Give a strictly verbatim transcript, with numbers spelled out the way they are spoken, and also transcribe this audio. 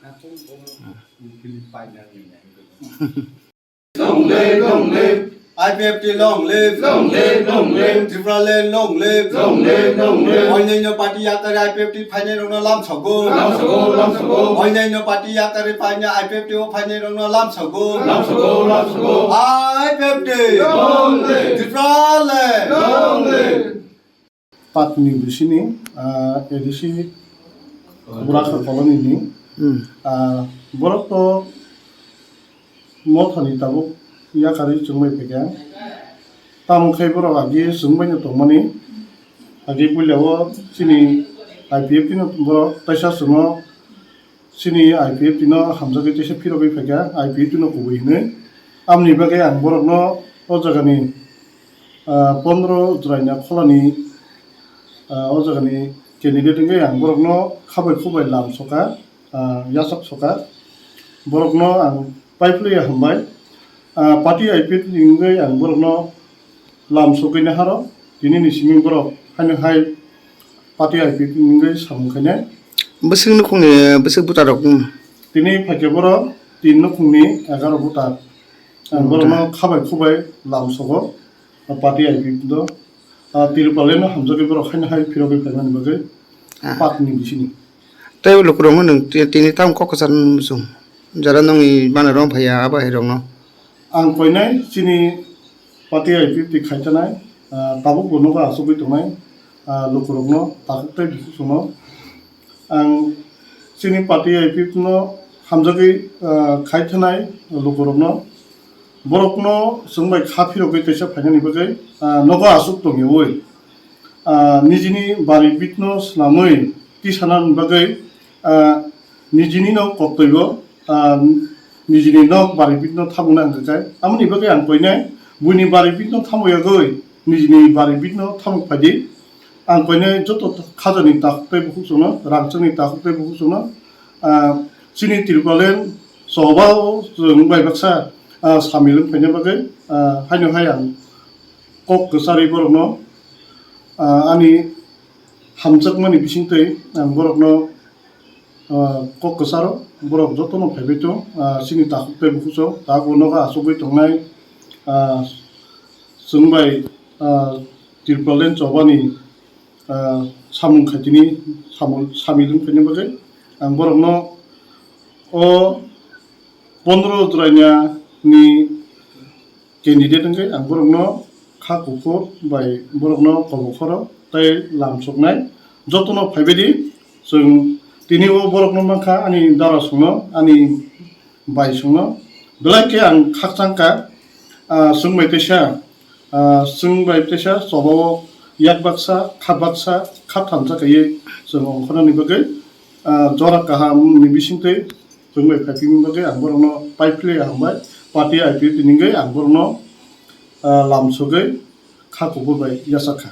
Long live, long live. I P F T long live. Long live, long live. Tipraland long live. Long live, long live. Onyaino party yakarwi I P F T phainairokno lamsogo. Lamsogo, lamsogo. Onyaino party yakarwi phaina I P F T o phainairokno lamsogo. Lamsogo, lamsogo. I P F T. Long live. Tipraland. Long live. Patni bisini, ah, A D C Kubrakha colony ni, Hmm. ah, borok to mothani tabuk yakarwi chwngbai phaikha. Tamo khai borok agi chwngbaino tongmani, agi puila o chini I P F T no borok taisa chwngno chini I P F T no hamjagwi teisa phirogwi phaikha, I P F T no kubui hinwi. Amoni bagwi ang borokno o jagani, ah, pondro Jwraina Kholani, ah, o jagani candidate wngwi ang borokno khabai khubai lamsokha, ah, yachak sokha. Borokno ang paiphlwi hambai. Ah, party I P F T ni wngwi ang borokno lamsogwi naharo, tini ni simi borok haino hai party I P F T ni wngwi samung khainai. Bwswk nukhungni bwswk voter rok, hmm. Tini phaikhe borok tin nukhungni egaroh voter. Ang Hmm, borokno khabai khubai lamsogo, party I P F T do. Ah, Tirupalandno hamjagwi borok haino hai phirogwi phaimani bagwi Ah. Patni bisini. Tei lukurokno nwng ti-, tini tamo kok kwchar muchung? Jara nwngni manwi rong phaiya, abo hai rokno. Ang koinai chini party I P F T khai tanai, ah, tabuk bo nogo achugwi tongnai, ah, lukurokno, takhuk tei bukhuk songno. Ang chini party I P F T no hamjagwi, ah, khai tanai lukurokno, borokno chwngbai kha phirogwi teisa phainani bagwi, ah, nogo achuk tongyaui, ah, nijini bari bitno swnamwi tisanani bagwi, ah, nijini no koktwibo, ah, nijini nok bari bitno thamokna hwnkha khe. Amoni bagwi ang koinai buini bari bitno thamok yagwi nijini bari bitno thamok phaidi. Ang koinai joto khajani takhuk tei bukhuk songno, rangchakni takhuk tei bukhuk songno, ah, chini Tirupaland choba o chwng bai baksa, ah, samil wng phaina bagwi, ah, haino hai ang kok kwcharwi borokno, ah, ani hamjakmani bisingtwi ang borokno, ah, kok kwcharo, borok jotono phaibai tong, ah, chini takhuk tei bukhuk song, tabuk nogo achugwi tongnai, ah, chwng bai, ah, Tirupaland chobani, ah, samung khaitini samul-, samil wng phaina bagwi ang borokno o pondro Jwraina ni candidate wngwi ang borokno kha kuphur bai borokno kobokhoro tei lamsoknai jotono phaibaidi. Chwng tini o borokno mankha ani dara songno, ani bai songno, belai khe ang khakchang kha, ah, chwng bai teisa, ah, chwng bai teisa choba o yak baksa, kha baksa, kha thamsa khaiwi chwng ongkhornani bagwi, ah, jora kaham ni bisingtwi chwng bai phaiphimani bagwi ang borokno paiphlwi hambai, party I P F T ni wngwi ang borokno, ah, lamsogwi kha kuphur bai yachak kha.